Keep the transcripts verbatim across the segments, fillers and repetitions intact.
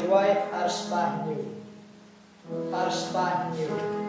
Wai arspah nyu. Arspah nyu.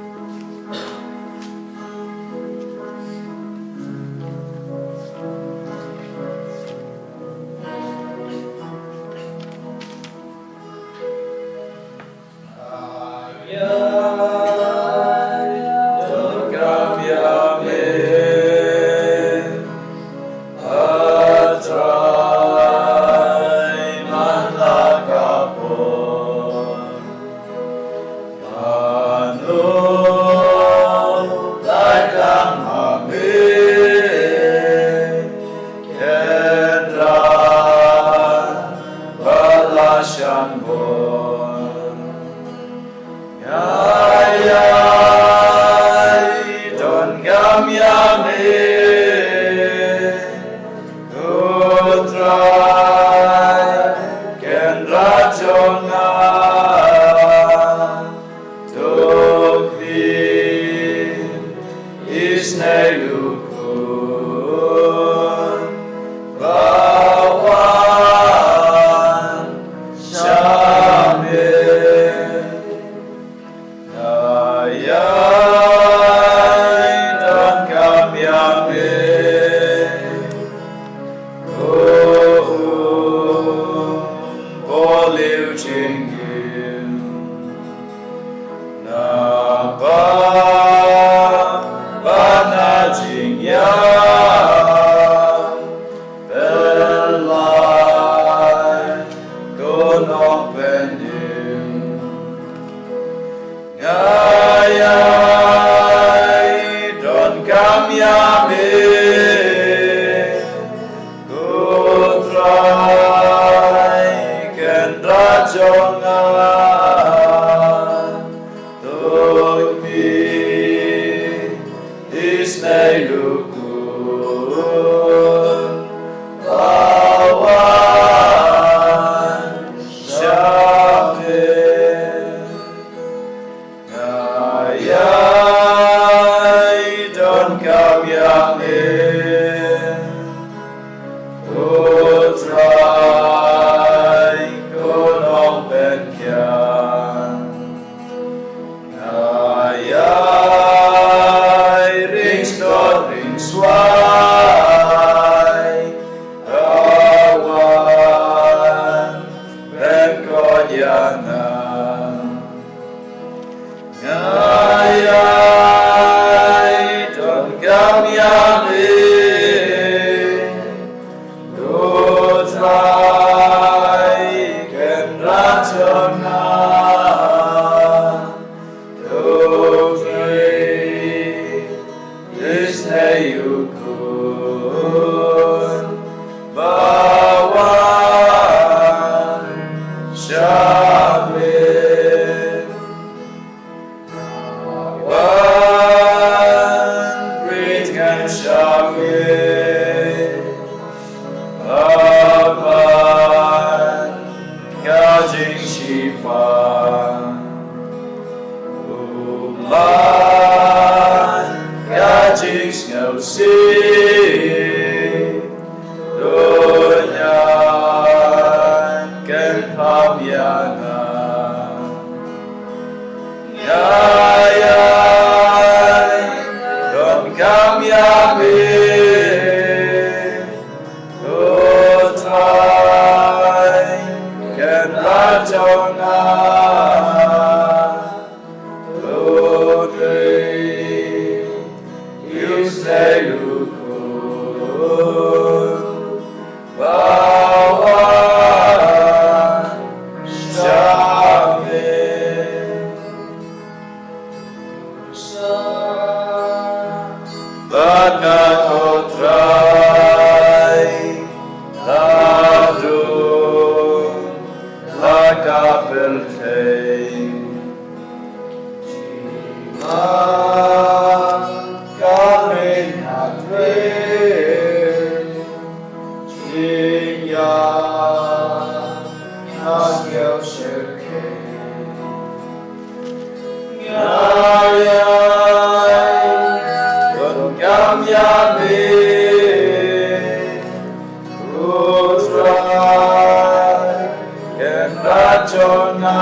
Nga,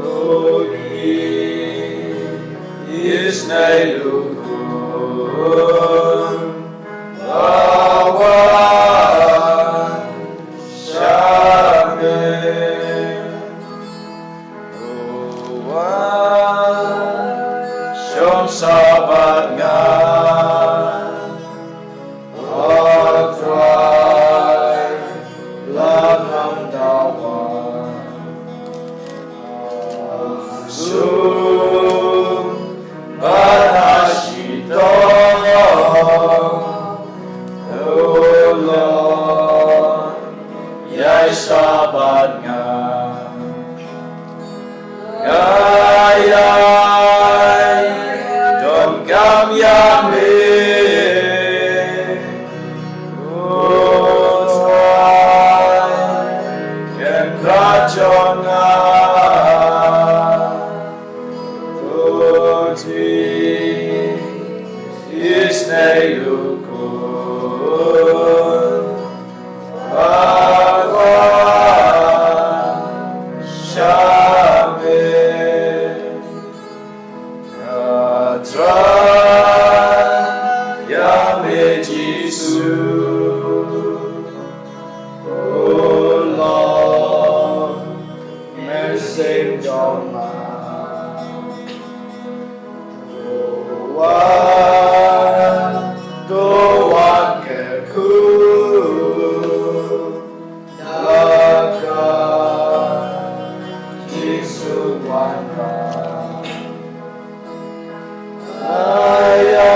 u ki isnei u khun, ba wan sha me. U wan shong sha bad nga, O Trai, la kham dawa. Sum bad ha shitom, O Lord, ïai sah bad nga. Nga ïai donkam ïa me, O Trai, Kynrad jong nga. To phi isnei u khun, ba wan sha me. Nga trai ïa me Jisu, O Lord, Mynsiem jong nga. To wan, to wan kyrkhu da ka jingsngewbha. Ïa,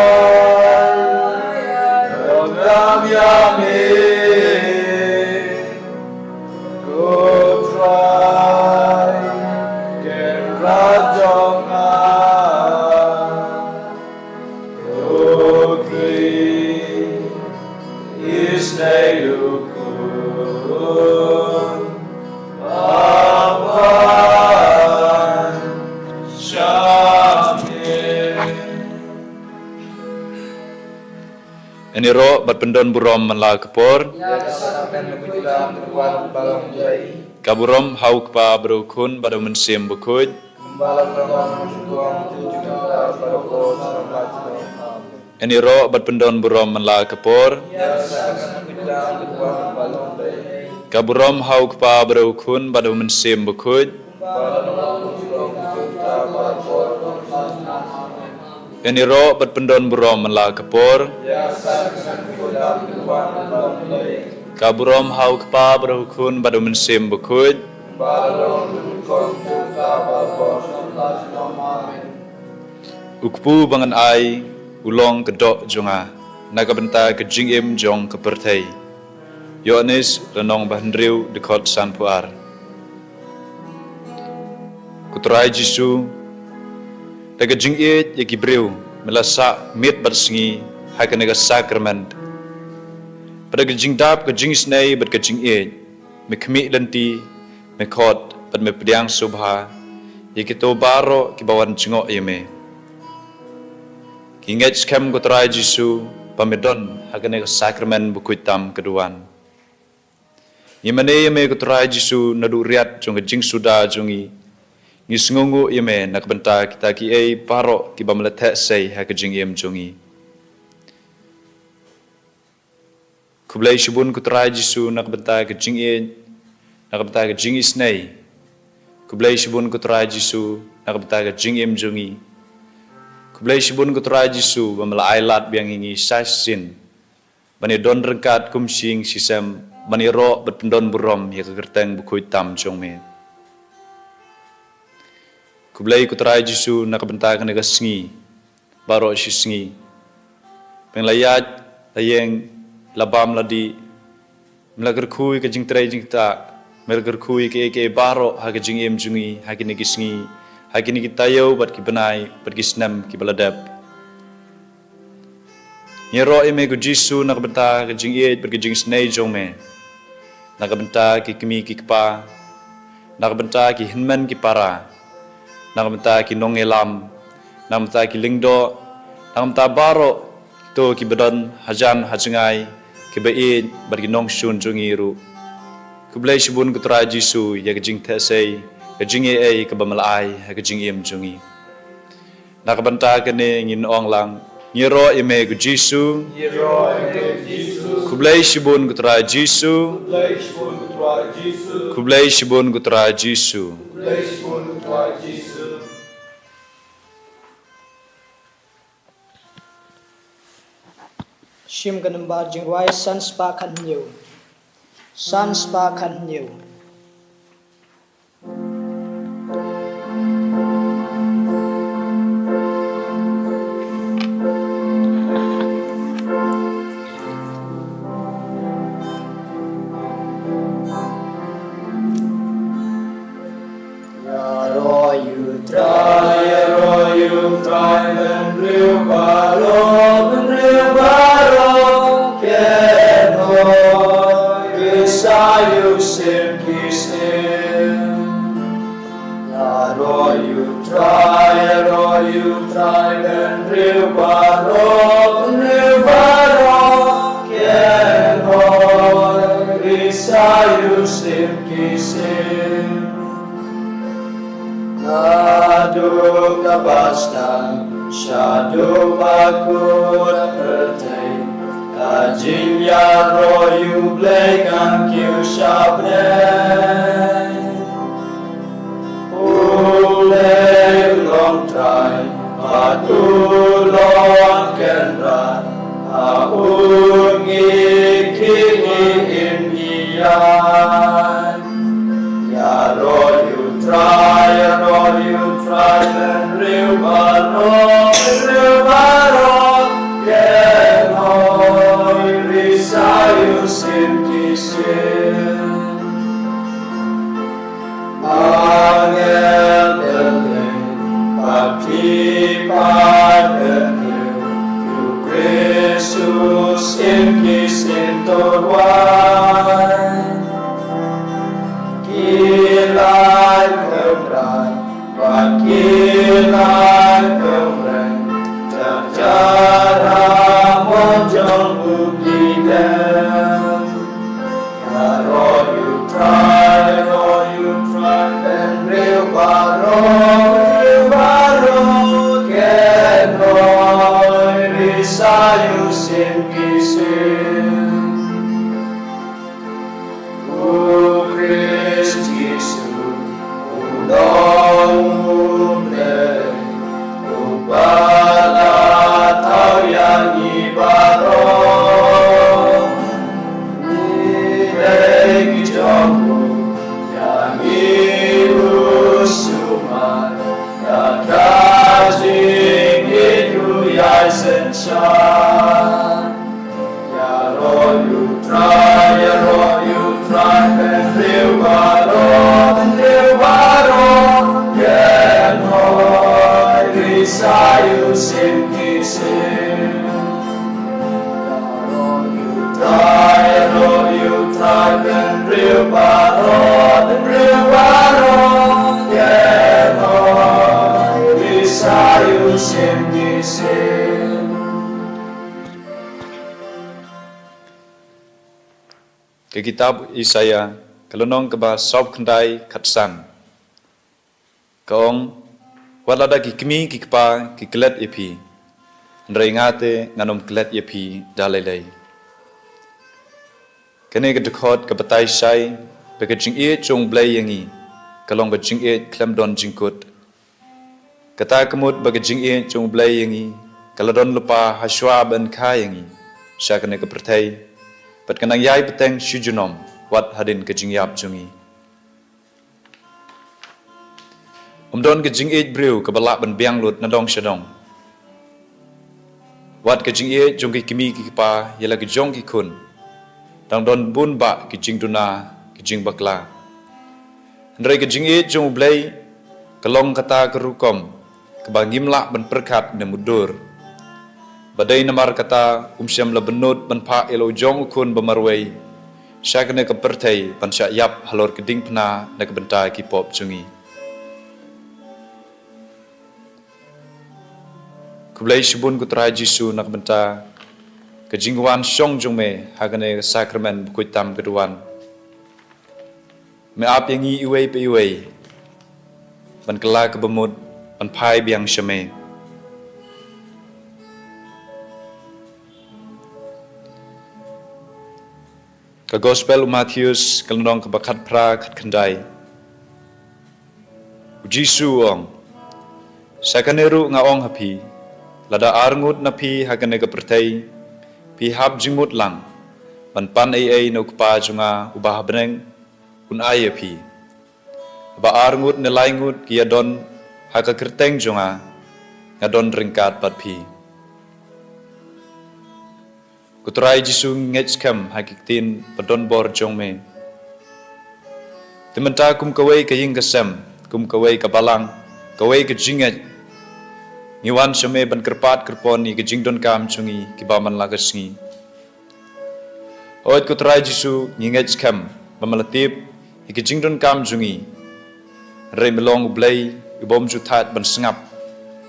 ïa, ïa me, ko Trai, Kynrad jong nga. To phi isnei u khun, ba wan sha me. Ngin ïaroh bad pyndon burom man la ka por. Ïa ka sakramen bakhuid tam ka wan ba long dei. Ka burom ha u Kpa bad u Khun bad u Mynsiem Bakhuid. Kumba la long ha u junom junom, junom, junom, junom. Ngin ïaroh bad pyndon burom man la ka por. Ïa ka sakramen bakhuid tam ka wan ba long dei. Ka burom ha u Kpa bad u Khun bad u Mynsiem Bakhuid. Ngin ïaroh bad pyndon burom man la ka por. Ka burom ha u Kpa bad u Khun bad u Mynsiem Bakhuid. U kpu ba ngan ai u long ka doh jong nga na ka bynta ka jingim jong ka pyrthei. Ïoannis lynnong ba hynriew dkhot sanphew ar. Ko Trai Jisu, da ka jingïeit ïa ki briew me la sah miet bad sngi ha kane ka sakrament. Bad da ka jingdap ka jingisnei bad ka jingïeit, me khmih lynti, me khot bad me pdiang sngewbha ïa kito baroh kiba wan jngoh ïa me. Ki ngeit skhem ko Trai Jisu ba me don ha kane ka sakramen bakhuid tam ka duwan. Ngi mane ïa me ko Trai Jisu naduh riat jong ka jingsuda jong ngi. Ngi sngewnguh ïa me na ka bynta kita kiei baroh kiba me la theh sei ha ka jingim jong ngi. Khublei shibun ko Trai Jisu na ka bynta ka jingïeit, na ka bynta ka jingisnei. Khublei shibun ko Trai Jisu na ka bynta ka jingim jong ngi. Khublei shibun ko Trai Jisu ba me la ailad biang ïa ngi sa shisien ban ïadon ryngkat kum shi ïing shi sem, ban ïaroh bad pyndon burom ïa ka kyrteng bakhuid tam jong me. Khublei ko Trai Jisu na ka bynta kane ka sngi baroh shi sngi. Ba ngi la ïaid, la ïeng, la bam, la dih, me la kyrkhu ïa ka jingtrei jingktah, me la kyrkhu ïa kiei kiei baroh ha ka jingim jong ngi ha kine ki sngi, ha kine ki taïew bad ki bnai bad ki snem kiba la dep. Ngi ïaroh ïa me ko Jisu na ka bynta ka jingïeit bad ka jingisnei jong me, na ka bynta ki kmie ki kpa, na ka bynta ki hynmen ki para, na ka bynta ki nongïalam, na ka bynta ki lyngdoh, na ka bynta baroh kito kiba don hajan hajngai, kiba ïeit bad ki nongshun jong ngi ruh. Khublei shibun ko Trai Jisu ïa ka jingtheh sei, ka jingïeit kaba me la ai ha ka jingim jong ngi. Na ka bynta kane ngin ong lang, ngi ïaroh ïa me ko Jisu. Ngi ïaroh ïa me ko Jisu. Khublei shibun ko Trai Jisu. Khublei shibun ko Trai Jisu. Khublei shibun ko Trai Jisu. Khublei shibun ko Trai Jisu. Shim ka nambar jingrwai san spah khathynñiew. San spah khathynñiew. Ïaroh ïa u Trai, ïaroh ïa u Trai, bynriew baroh, bynriew baroh kin hoid, risa ïa u Syiem ki syiem. Ïaroh ïa u Trai, ïaroh ïa u Trai, bynriew baroh, bynriew baroh kin hoid, risa ïa u Syiem ki syiem. Naduh kaba sdang shaduh ba kut pyrthei, ka jingïaroh ïa u Blei kan kiew sha bneng. U Blei u long Trai bad u long Kynrad, ha u ngi khie, ngi im, ngi ïaid. Ïaroh ïa u Trai, ïaroh ïa u Trai, bynriew baroh, bynriew baroh kin hoid, risa ïa u Syiem ki syiem. Angel bymhynnin, bad phi pat bymhynnin, ïa u Khrist u Syiem ki syiem to rwai. Ki la kynrad bad ki la kynrad, jynjar ha mon jong u ki dem. Ïaroh ïa u Trai, ïaroh ïa u Trai, bynriew baroh, bynriew baroh kin hoid, risa ïa u Syiem ki syiem. U Khrist Jisu u long u Blei uba la thaw ïa ngi baroh. Ngi dei ki jong u, ïa ngi u sumar, ïa ka jingïeit u ïai synshar. Ïaroh ïa u Trai, ïaroh ïa u Trai, bynriew baroh, bynriew baroh kin hoid, risa ïa u Syiem ki syiem. Ïaroh ïa u Trai, ïaroh ïa u Trai, bynriew baroh, bynriew baroh kin hoid, risa ïa u Syiem ki syiem. Ka kitab Isaïah, ka lynnong kaba sawphew khyndai, khatsan. Ka ong, wat lada ki kmie ki kpa ki klet ïa phi, hynrei nga te ngan ym klet ïa phi da lei lei. Kane ka dkhot ka batai shai ba ka jingïeit jong u Blei ïa ngi ka long ka jingïeit khlem don jingkut. Kata ka mut ba ka jingïeit jong u Blei ïa ngi ka la don lypa ha shuwa ban kha ïa ngi sha kane ka pyrthei, bad ka nang ïai bteng shi junom wat hadien ka jingïap jong ngi. Ym don ka jingïeit briew kaba lah ban biang lut nadong shadong. Wat ka jingïeit jong ki kmie ki kpa ïa la ki jong ki khun, dang don bun bah ki jingduna, ki jingbakla. Hynrei ka jingïeit jong u Blei ka long kata ka rukom kaba ngim lah ban pyrkhat ne mutdur. Ba dei namar kata um shym la bynnud ban phah ïa la u jong u khun ba marwei sha kane ka pyrthei ban shah ïap halor ka diengphna na ka bynta ki pop jong ngi. Khublei shibun ko Trai Jisu na ka bynta ka jingwan shong jong me ha kane ka sakramen bakhuid tam ka duwan. Me ap ïa ngi iwei pa iwei ban kylla ka bamut ban phai biang sha me. Ka Gospel u Mathaios, ka lynnong kaba khatphra, khatkhyndai. U Jisu u ong, sa kane ruh nga ong ha phi, lada arngut na phi ha kane ka pyrthei, phi hap jingmut lang ban pan ei ei na u Kpa jong nga uba ha bneng, un ai ïa phi. Haba arngut ne laingut ki ïa don ha ka kyrteng jong nga, nga don ryngkat bad phi. Ko Trai Jisu, ngi ngeit skhem ha ki ktien ba don bor jong me. Te mynta kum kawei ka ïing ka sem, kum kawei ka balang, kawei ka jingngeit, ngi wan sha me ban kyrpad kyrpon ïa ka jingdonkam jong ngi kiba man la ka sngi. Hooid ko Trai Jisu, ngi ngeit skhem ba me la tip ïa ka jingdonkam jong ngi. Hynrei me long U Blei uba ym ju thait ban sngap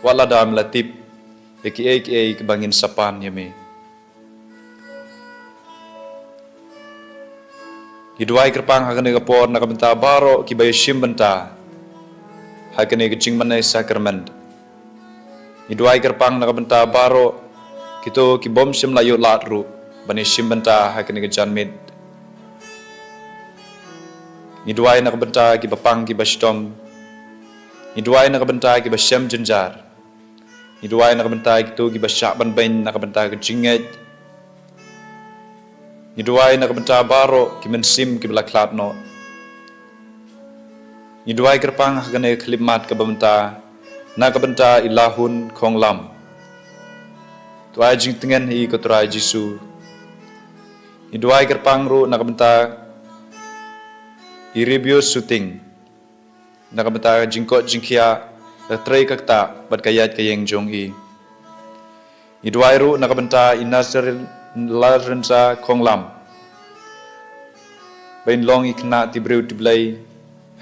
wat lada me la tip ïa kiei kiei kiba ngin sa pan ïa me. Ngi duwai kyrpang ha kane ka por na ka bynta baroh kiba ïashim bynta ha kane ka jingmane sakrament. Ngi duwai kyrpang na ka bynta baroh kito ki bym shym la ïoh lad ruh ban ïashim bynta ha kane ka janmiet. Ngi duwai na ka bynta kiba pang kiba shitom. Ngi duwai na ka bynta kiba shem jynjar. Ngi duwai na ka bynta kito kiba shah ban beiñ na ka bynta ka jingngeit. Ngi duwai na ka bynta baroh ki mynsiem kiba la khlad noh. Ngi duwai kyrpang ha kane ka khyllipmat kaba mynta na ka bynta i Lahun Khonglam. To ai jingtngen ha i ko Trai Jisu. Ngi duwai kyrpang ruh na ka bynta i Ribius Suting. Na ka bynta ka jingkoit jingkhiah, ka trei ka ktah bad ka ïaid ka ïeng jong i. Ngi duwai ruh na ka bynta i Nasrin Larynsa Khonglam. Ba in long i khynnah tip briew tip Blei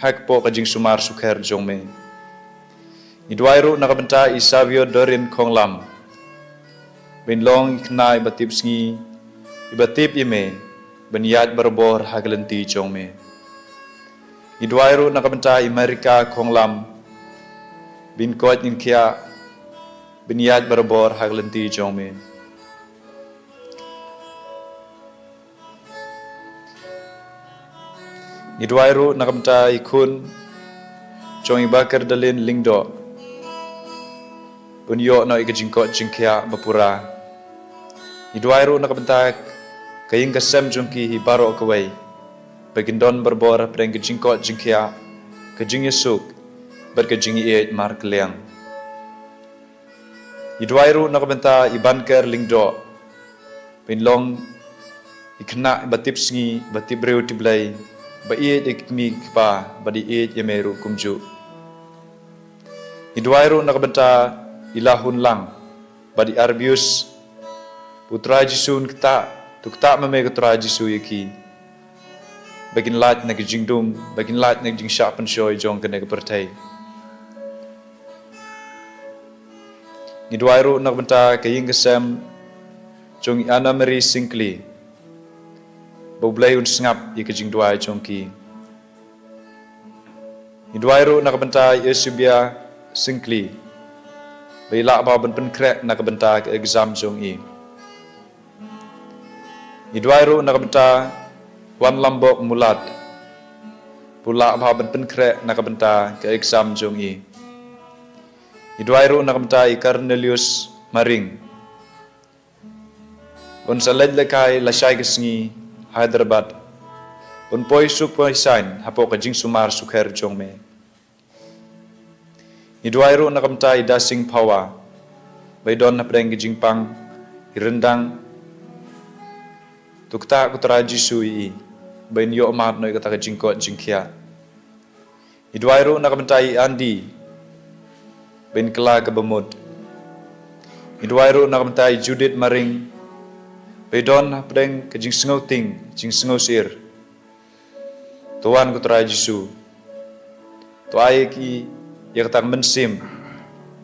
ha kpoh ka jingsumar sukher jong me. Ngi duwai ruh na ka bynta i Savio Dorin Khonglam. Ba in long i khynnah iba tip sngi, iba tip ïa me, ban ïaid barabor ha ka lynti jong me. Ngi duwai ruh na ka bynta i Marika Khonglam. Ba in koit in khiah, ba in ïaid barabor ha ka lynti jong me. Ngi duwai ruh na ka bynta i khun jong i Bah Kerdalin Lyngdoh. Ba un ïoh noh ïa ka jingkoit jingkhiah ba pura. Ngi duwai ruh na ka bynta ka ïing ka sem jong ki hi baroh kawei. Ba kin don barabor hapdeng ka jingkoit jingkhiah, ka jingïasuk bad ka jingïeit markylliang. Ngi duwai ruh na ka bynta i Banker Lyngdoh. Ba in long i khynnah iba tip sngi, iba tip briew tip Blei, ba ïeit ïa ki kmie ki kpa, bad ïeit ïa me ruh kumjuh. Ngi duwai ruh na ka bynta i Lahun Lang bad i Arbius. Ba u Trai Jisu un ktah, to ktah ma me ko Trai Jisu ïa ki. Ba kin lait na ka jingdum, ba kin lait na ka jingshah pynshoi jong kane ka pyrthei. Ngi duwai ruh na ka bynta ka ïing ka sem jong i Anna Marie Syngkli. Ba u Blei un sngap ïa ka jingduwai jong ki. Ngi duwai ruh na ka bynta i Eusebia Syngkli. Ba i lah bha ban pynkhreh na ka bynta ka exam jong i. Ngi duwai ruh na ka bynta Wanlambok Mulat. Ba u lah bha ban pynkhreh na ka bynta ka exam jong i. Ngi duwai ruh na ka bynta i Cornelius Maring. Un sa leit lehkai lashai ka sngi Hyderabad. Un poi suk poi saiñ hapoh ka jingsumar sukher jong me. Ngi duwai ruh na ka bynta i Dasing Phawa. Ba i don hapdeng ka jingpang, i ryndang. To ktah ko Trai Jisu ïa i. Ba in ïoh mad noh ïa kata ka jingkoit jingkhiah. Ngi duwai ruh na ka bynta i Andy. Ba in kylla ka bamut. Ngi duwai ruh na ka bynta i Judith Maring. Ba i don hapdeng ka jingsngewtieng, jingsngewsyier. To wan ko Trai Jisu. To ai ïa ki ïa kata ka mynsiem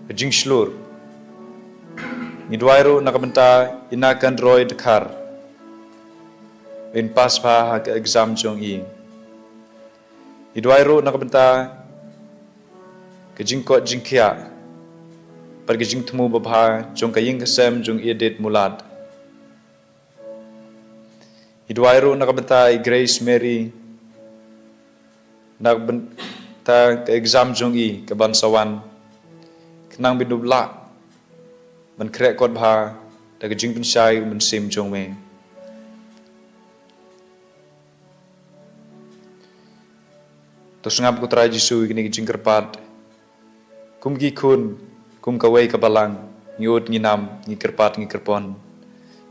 ka jingshlur. Ngi duwai ruh na ka bynta i Nakan Roy Dkhar. Ba in pass bha ha ka exam jong i. Ngi duwai ruh na ka bynta ka jingkoit jingkhiah bad ka jingthmu babha jong ka ïing ka sem jong Edith Mulad. Ngi duwai ruh na ka bynta i Grace Mary, na ka bynta ka exam jong i kaban sa wan, khnang ba in lah ban khreh kot bha da ka jingpynshai u Mynsiem jong me. To sngap, ko Trai Jisu, ïa kine ki jingkyrpad. Kum ki khun, kum kawei ka balang, ngi ud ngi nam, ngi kyrpad ngi kyrpon.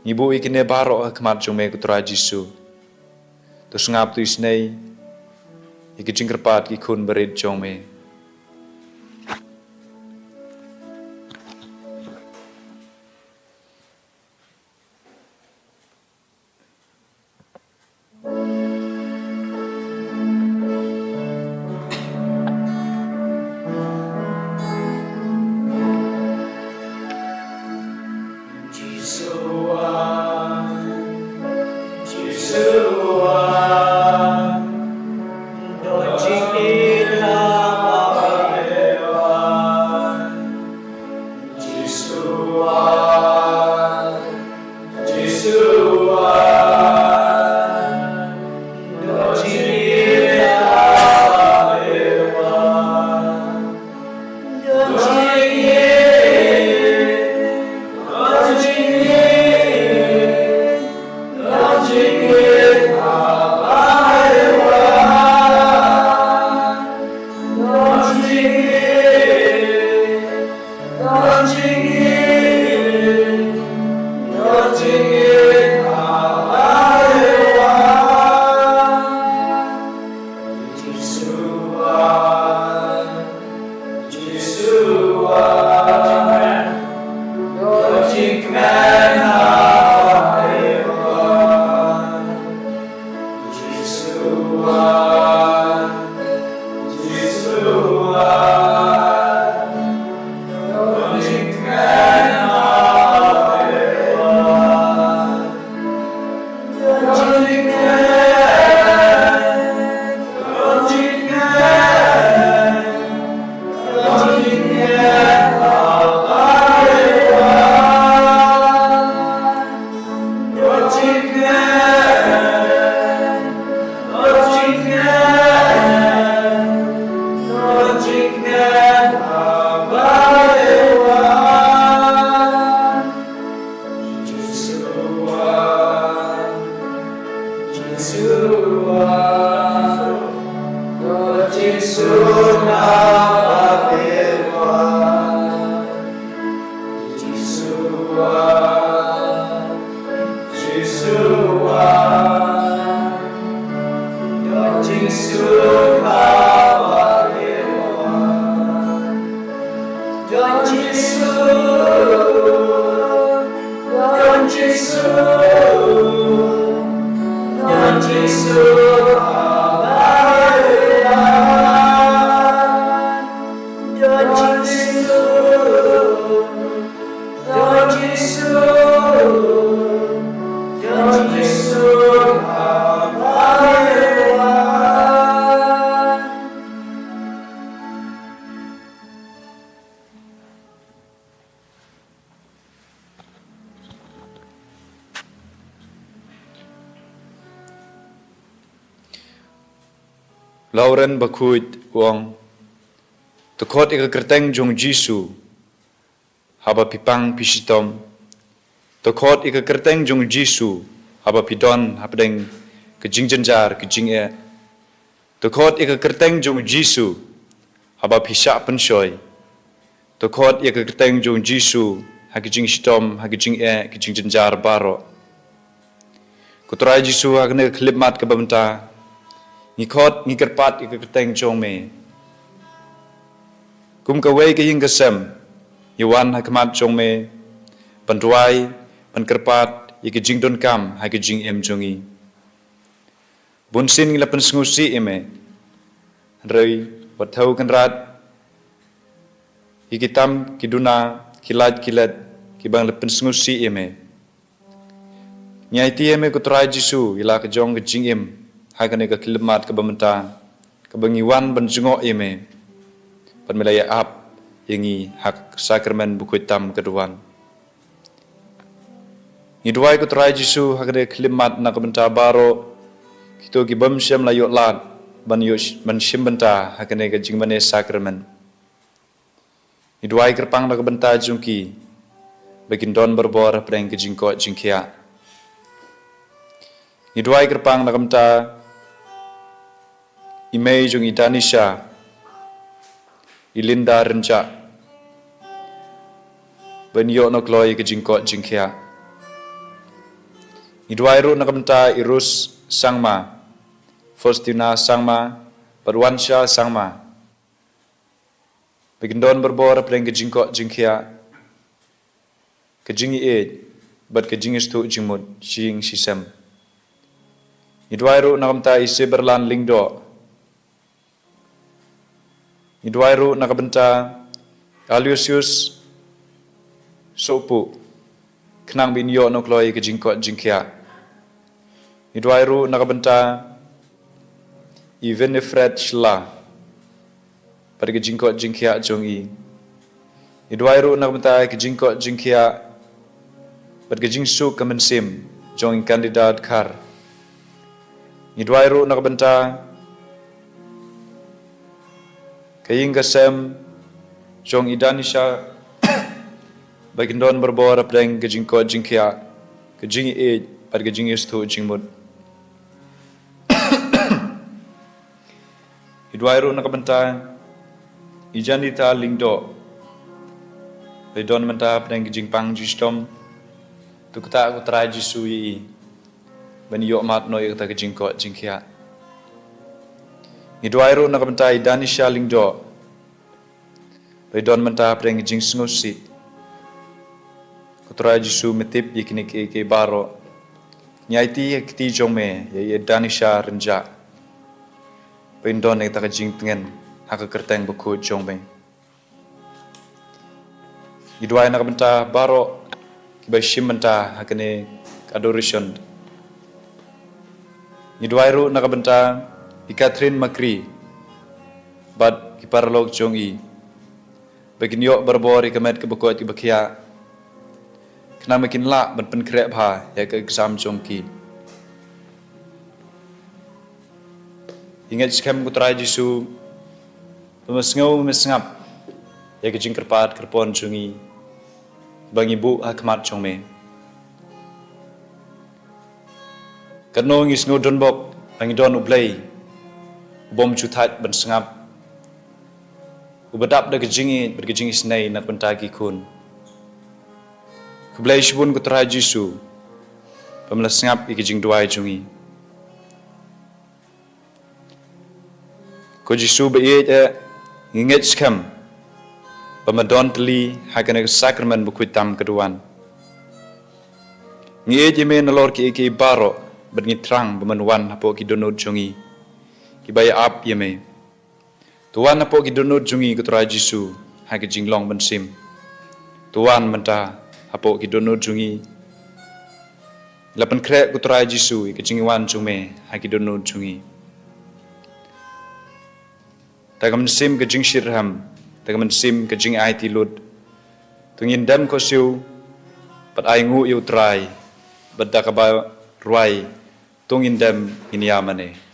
Ngi buh ïa kine baroh ha khmat jong me, ko Trai Jisu. To sngap, to isynei ïa ki jingkyrpad ki khun barit jong me. Lawren bakhuid u ong, to khot ïa ka kyrteng jong Jisu haba phi pang phi shitom. To khot ïa ka kyrteng jong Jisu haba phi don hapdeng ka jingjynjar ka jingeh. To khot ïa ka kyrteng jong Jisu haba phi shah pynshoi. To khot ïa ka kyrteng jong Jisu ha ka jingshitom, ha ka jingeh, ka jingjynjar baroh. Ko Trai Jisu, ha kane ka khyllipmat kaba mynta, ngi khot, ngi kyrpad ïa ka kyrteng jong me. Kum kawei ka ïing ka sem, ngi wan ha khmat jong me ban duwai, ban kyrpad ïa ka jingdonkam ha ka jingim jong ngi. Bun sien ngi la pynsngewsih ïa me, hynrei wat thew kynrad ïa ki tam ki duna, ki lait ki let kiba ngi la pynsngewsih ïa me. Ngi aiti ïa me, ko Trai Jisu, ïa la ka jong ka jingim ha kane ka khyllipmat kaba mynta, kaba ngi wan ban jngoh ïa me, bad me la ïa ap ïa ngi ha ka sakramen bakhuid tam ka duwan. Ngi duwai ko Trai Jisu ha kane ka khyllipmat na ka bynta baroh kito ki bym shym la ïoh lad ban ïoh sh-, ban shim bynta ha kane ka jingmane sakramen. Ngi duwai kyrpang na ka bynta jong ki ba kin don barabor hapdeng ka jingkoit jingkhiah. Ngi duwai kyrpang na ka bynta i mei jong i Danisha, i Linda Rynjah, ban ïoh noh kloi ka jingkoit jingkhiah. Ngi duwai ruh na ka bynta i Rus Sangma, Faustina Sangma, bad Wansha Sangma, ba kin don barabor hapdeng ka jingkoit jingkhiah, ka jingïeit bad ka jingïathuh jingmut shi ïing shi sem. Ngi duwai ruh na ka bynta i Seberlan Lyngdoh. Ngi duwai ruh na ka bynta Aloysius Sohpuh, khnang ba in ïoh noh kloi ka jingkoit jingkhiah. Ngi duwai ruh na ka bynta i Winifred Shylla bad ka jingkoit jingkhiah jong i. Ngi duwai ruh na ka bynta ka jingkoit jingkhiah bad ka jingsuk ka mynsiem jong i Candida Dkhar. Ngi duwai ruh na ka bynta ka ïing ka sem jong i Danisha, ba kin don barabor hapdeng ka jingkoit jingkhiah, ka jingïeit bad ka jingïathuh jingmut. Ngi duwai ruh na ka bynta i Janita Lyngdoh, ba i don mynta hapdeng ka jingpang jingshitom. To ktah ko Trai Jisu ïa i ban ïoh mad noh ïa kata ka jingkoit jingkhiah. Ngi duwai ruh na ka bynta i Danisha Lyngdoh, ba i don mynta hapdeng ka jingsngewsih. Ko Trai Jisu me tip ïa kine kiei kiei baroh. Ngi aiti ha ka kti jong me ïa i Danisha Rynjah, ba in don ïa kata ka jingtngen ha ka kyrteng bakhuid jong me. Ngi duwai na ka bynta baroh kiba shim bynta ha kane ka adoration. Ngi duwai ruh na ka bynta i Catherine Makri bad ki paralok jong i, ba kin ïoh barabor ïa ka met kaba koit kaba khiah, khnang ba kin lah ban pynkhreh bha ïa ka exam jong ki. Ngi ngeit skhem ko Trai Jisu, ba me sngew me sngap ïa ka jingkyrpad kyrpon jong ngi ba ngi buh ha khmat jong me. Katno ngi sngew donbok ba ngi don U Blei u bym ju thait ban sngap, uba dap da ka jingïeit bad ka jingisynei na ka bynta ki khun. Khublei shibun ko Trai Jisu, ba me la sngap ïa ka jingduwai jong ngi. Ko Jisu ba ïeit eh, ngi ngeit skhem ba me don tylli ha kane ka sakramen bakhuid tam ka duwan. Ngi ïeit ïa me nalor kiei kiei baroh, bad ngi thrang ba men wan hapoh ki dohnud jong ngi kiba ïa ap ïa me. To wan hapoh ki dohnud jong ngi ko Trai Jisu ha ka jinglong mynsiem. To wan mynta hapoh ki dohnud jong ngi. La pynkhreh ko Trai Jisu ïa ka jingwan jong me ha ki dohnud jong ngi. Da ka mynsiem ka jingshitrhem, da ka mynsiem ka jingaiti lut, to ngin dem ko siew bad ai nguh ïa U Trai, bad da kaba rwai to ngin dem ngin ïa mane.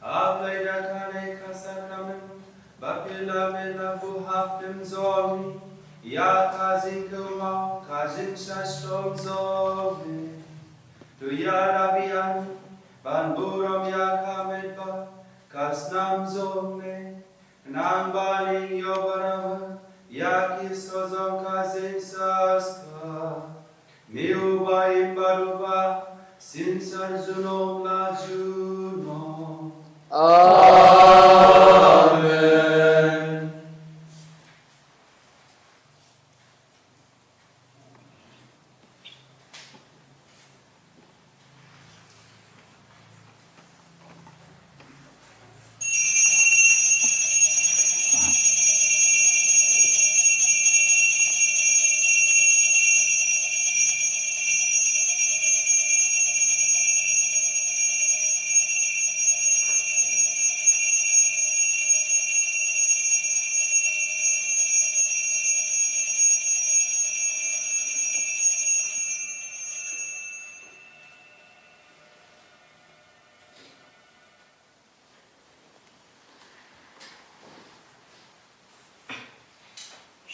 A Blei da kane ka sakramen, ba phi la mih na buh hapdeng jong ngi, ïa ka jingkyrkhu, ka jingshah shitom jong me. To ïarap ïa ngi, ban burom ïa ka met bad ka snam jong me. Nang ba ngin ïoh baroh, ïa ki soh jong ka jingshah skhar. Me uba im bad uba synshar junom la junom. Amen.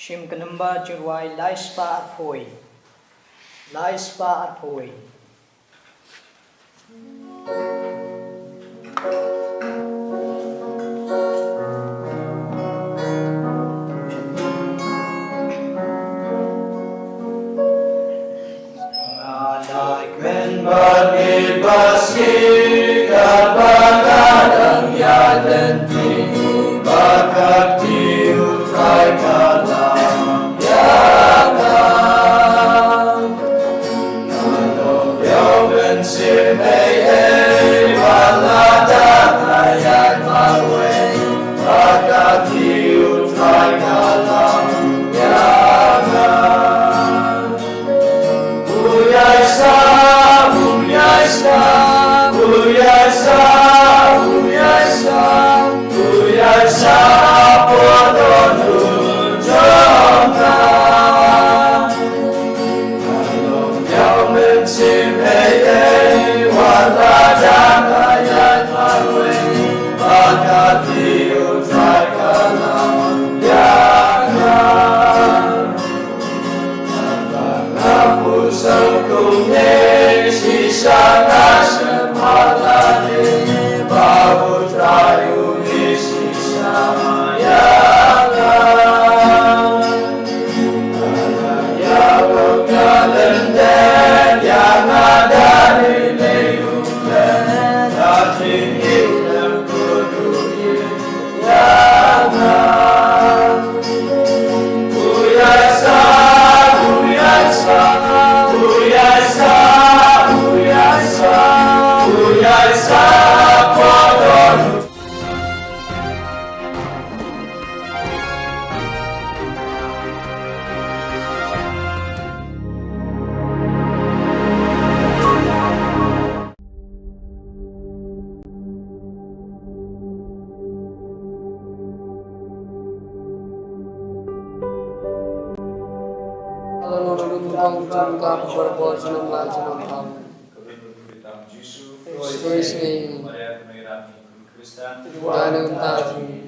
Shim ka namba jingrwai lai spah arphew wei. Lai spah arphew wei. Nga la kmen bad ngi ba sngewbha katba nga dang ïaid lynti, ba ka kti U Trai ka la ïa nga. Nga long ïa u mynsiem ei ei, wat la dang nga ïaid marwei, ba ka kti U Trai ka la ïa nga. Hallelujah, Trai Jisu Khrist. Praise Him. Dane mynta jong ngi.